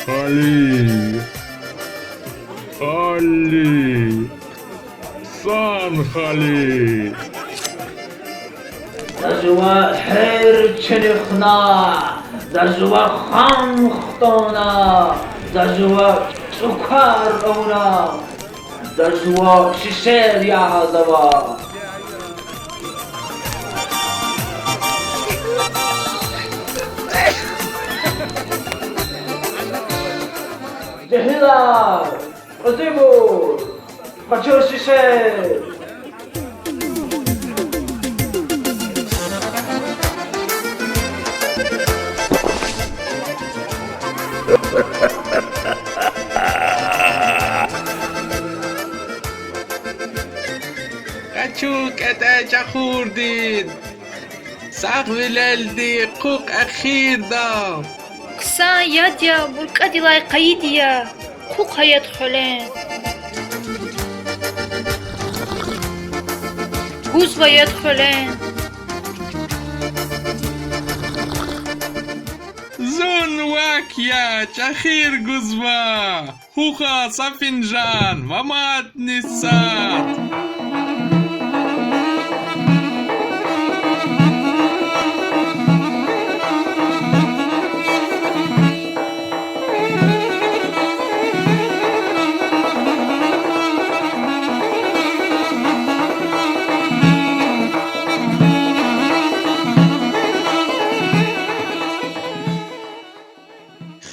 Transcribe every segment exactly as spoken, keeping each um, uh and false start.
Али, Али, сан хали. За жува гьер чуьнуьхна, за жува хам хтӀунна, за жува цӀукар авуна, за жува шишер ягъазава. Жегьилар, кьуьзуьбур, къачу шишер. Къачу кӀетӀе чӀахурдин, сагъвилелди хъухъ эхирда. Хъсан яд я буркӀадилай къайиди я, хъухъ ая хъвален. Гузва яд хъвален. Зун вак я, чӀехир гузва, хьухь а са финжан ва мадни сад.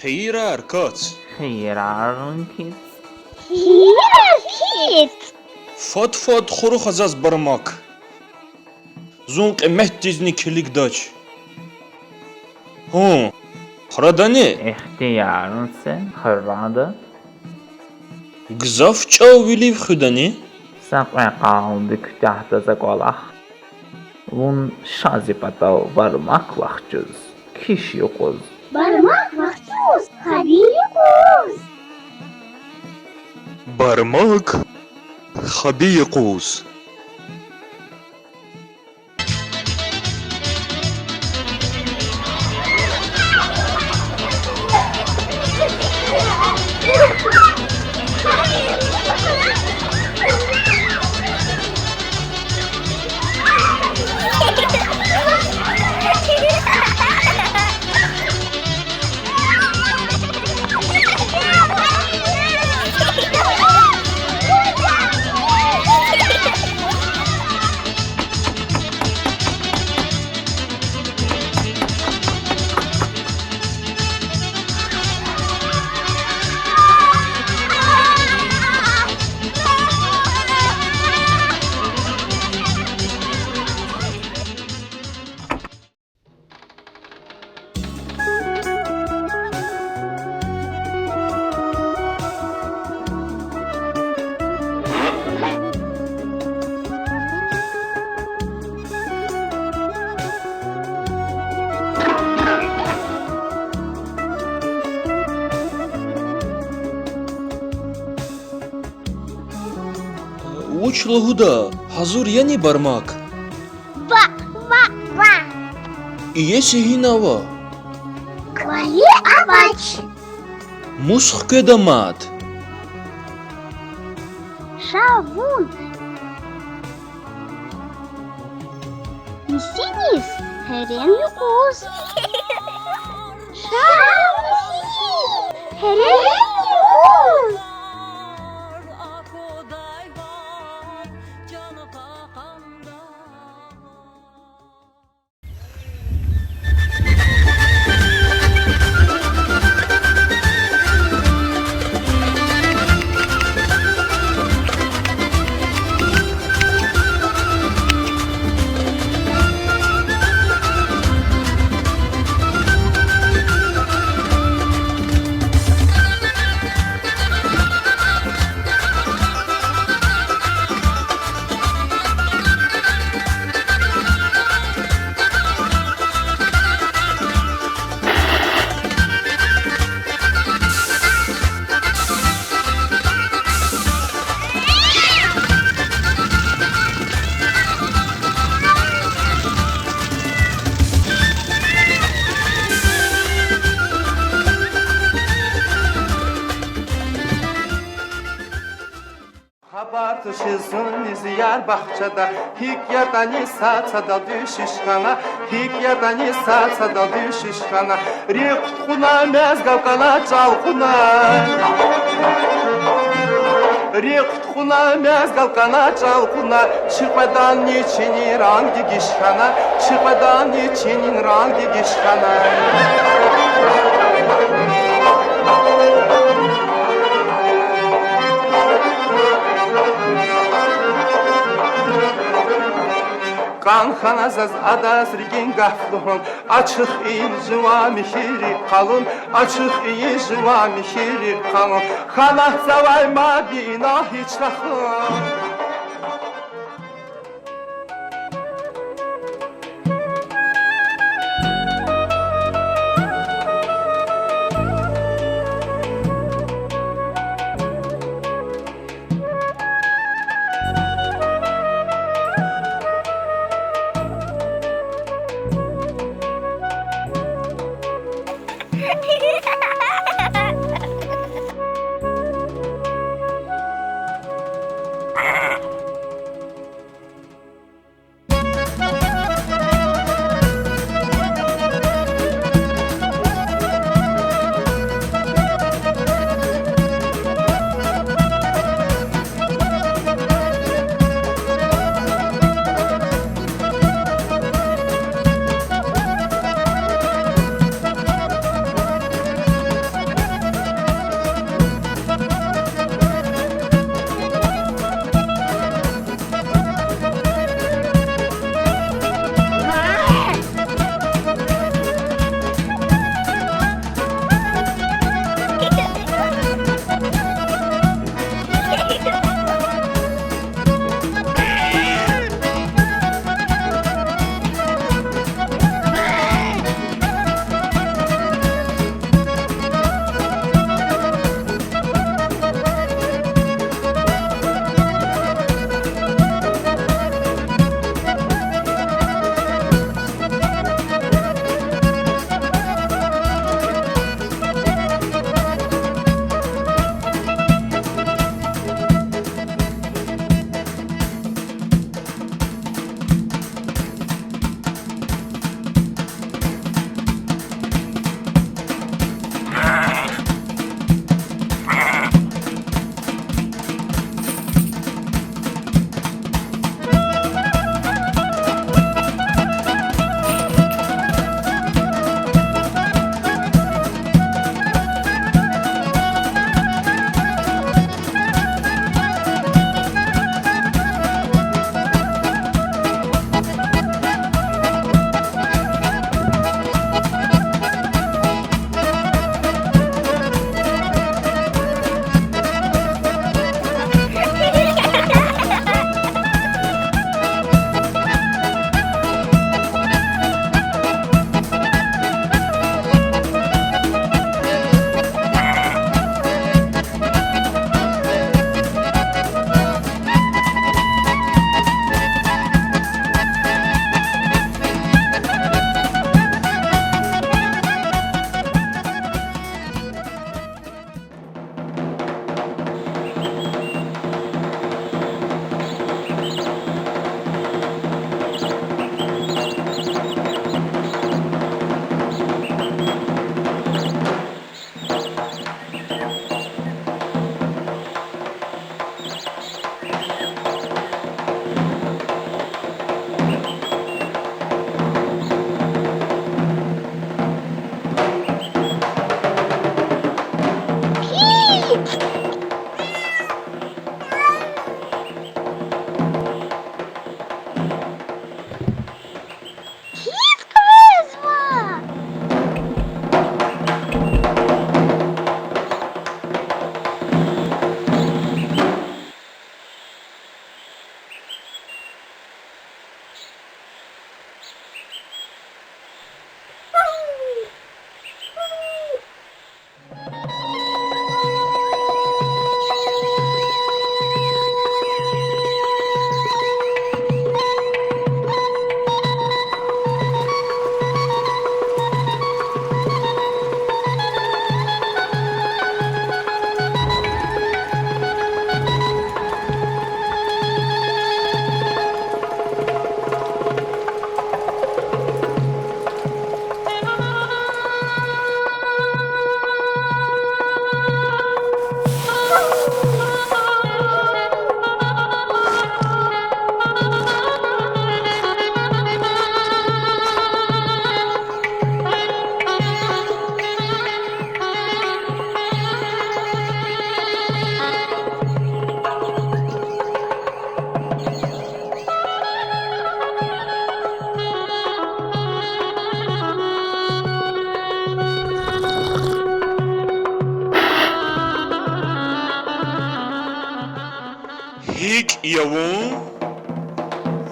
Хийирар кац. Хийирар киц. Хийирар киц. Фад-фад хурухъ заз, бармак. Зун къиметдизни килигдач. Гьун, храдани? Ихтияр це, храда. Гзаф чӀав вилив хуьдани? Са кьве къалди куьтягьда за кӀвалах. Вун ша зи патав, бармак вахчуз, киш юкъуз. Бармак вахчуз, хаби юкъуз. Бармак хаби юкъуз. Вуч лугьуда, гьазур яни бармак? Ва, ва, ва. Иеси гьина ава? Квайи авач. Мус хкведа мад? Ша вун. Мисиниз гьерен юкъуз. Ша мисиниз гьерен юкъуз. Жи зун низ яр бахчада, гьикӀ ятӀани са цадал дуьшуьш хьана, гьикӀ ятӀани са цадал дуьшуьш хьана. РикӀ кьуна мезгал кьана чӀал кьуна. РикӀ кьуна мезгал кьана чӀал кьуна, чи кьведанни чинин ранг дегиш хьана, чи кьведанни чинин ранг дегиш хьана. КӀан хьана заз адаз рикӀин гаф лугьун, ачух ийин жуван михьи рикӀ къалун, ачух ийин жуван михьи рикӀ къалун, хьанатзавай мад инал гьич рахун. Я вун?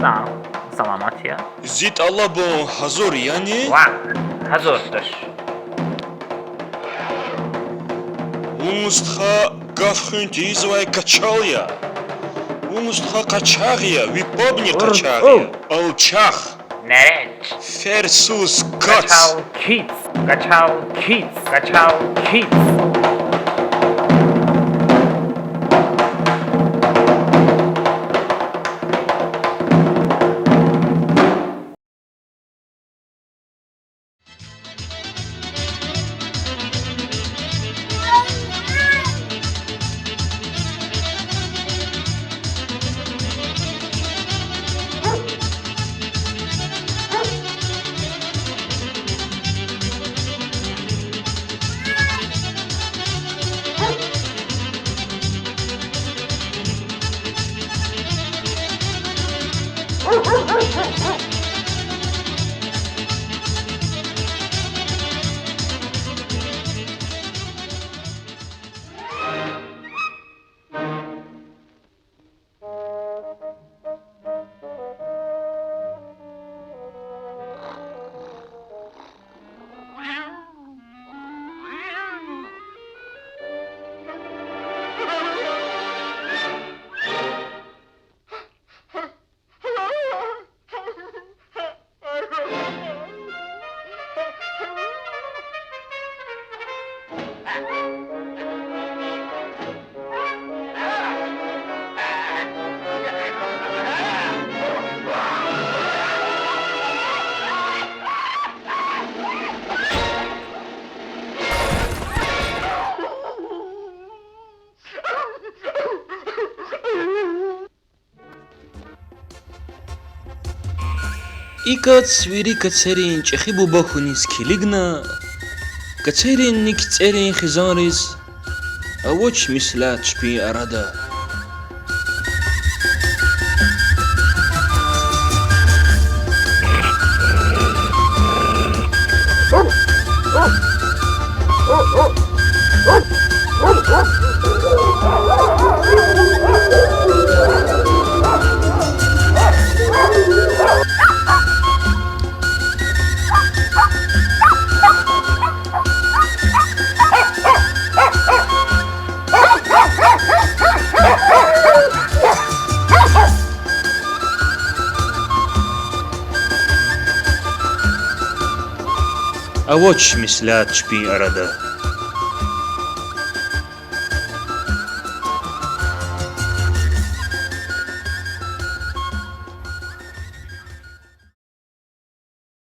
Сагъ, саламат я. Зи тӀалабун гьазур яни? Ваъ, гьазур туш. Вун стха гаф хуьн тийизвай качал я. Вун стха къачагъ я, ви пабни къачагъ я. Алчах. Ферсуз кац. Качал киц, качал киц, качал киц. И кац вири кацерин чӀехи буба хьуниз килигна, кацерин ник цӀерин хизанриз авач меслят чпин арада. Авач меслят чпин арада.